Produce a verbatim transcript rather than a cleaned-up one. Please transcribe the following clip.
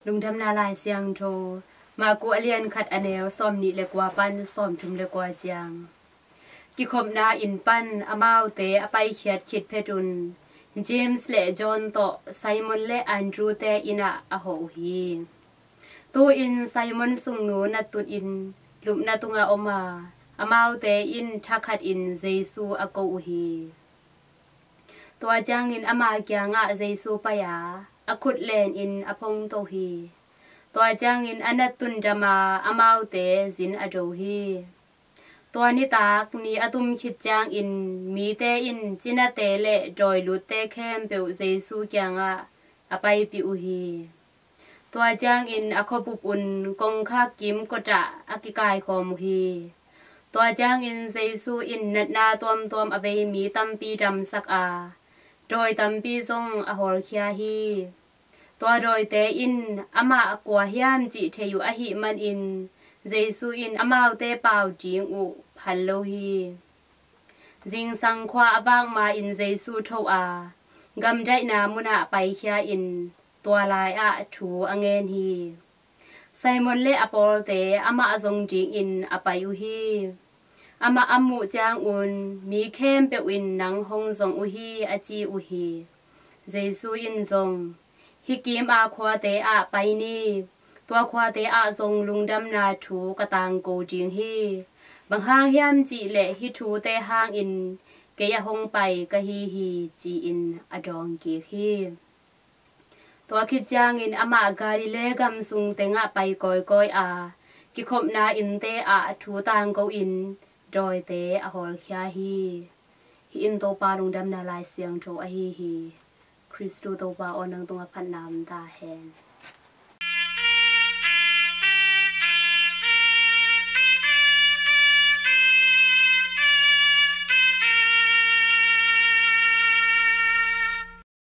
Lungdamna Lai Siangtho, Marku a lian khat a neu sawmnih le kua pan sawmthum le kua ciang. Kikhopna inn pan amaute a paikhiat khit phetun James le John tawh Simon le Andrew te inn ah a hawh uh hi. Tu-in Simon sungnu nattunin lupna tungah om a, amaute in thakhatin Jesu a ko uh hi. Tua ciangin ama kiangah Jesu pai a, a khut lenin a phongto hi. Tua ciangin a nattun dam a, amaute zin a do hi. Tua nitak ni a tum khit ciangin mite in cinate le dawi lutte khempeuh Jesu kiangah a paipih uh hi. Tua ciangin a khuapup un kongkhak kim kotah a kikaikhawm uh hi. Tua ciangin Jesu in natna tuamtuam a vei mi tampi damsak a, dawi tampi zong a hawlkhia hi. Tua dawite in amah kua hiam cih thei uh ahih manin Jesu in amaute pau ding uh phal lo hi. Zingsang khua a vak ma-in Jesu tho a, gamdaihna munah paikhia in tua lai-ah thu a ngen hi. Simon le a pawlte amah zong dingin a pai uh hi. Amah a muh ciangun mi khempeuh in nang hong zong uh hi, a ci uh hi. Jesu in zong, hih kim a khuate ah pai ni. Tua khuate ah zong lungdamna thu ka tangko ding hi. Bang hang hiam cih leh hih thute hangin kei a hong pai ka hi hi, ci-in a dawng kik hi. Tua khit ciangin amah Galilee gam sung tengah pai kawikawi a, kikhopna innte ah thu tangko in dawite a hawlkhia hi. Hih in Topa Lungdamna Lai Siangtho ahi hi. Khristu Topa aw, nang tungah phatna om ta hen.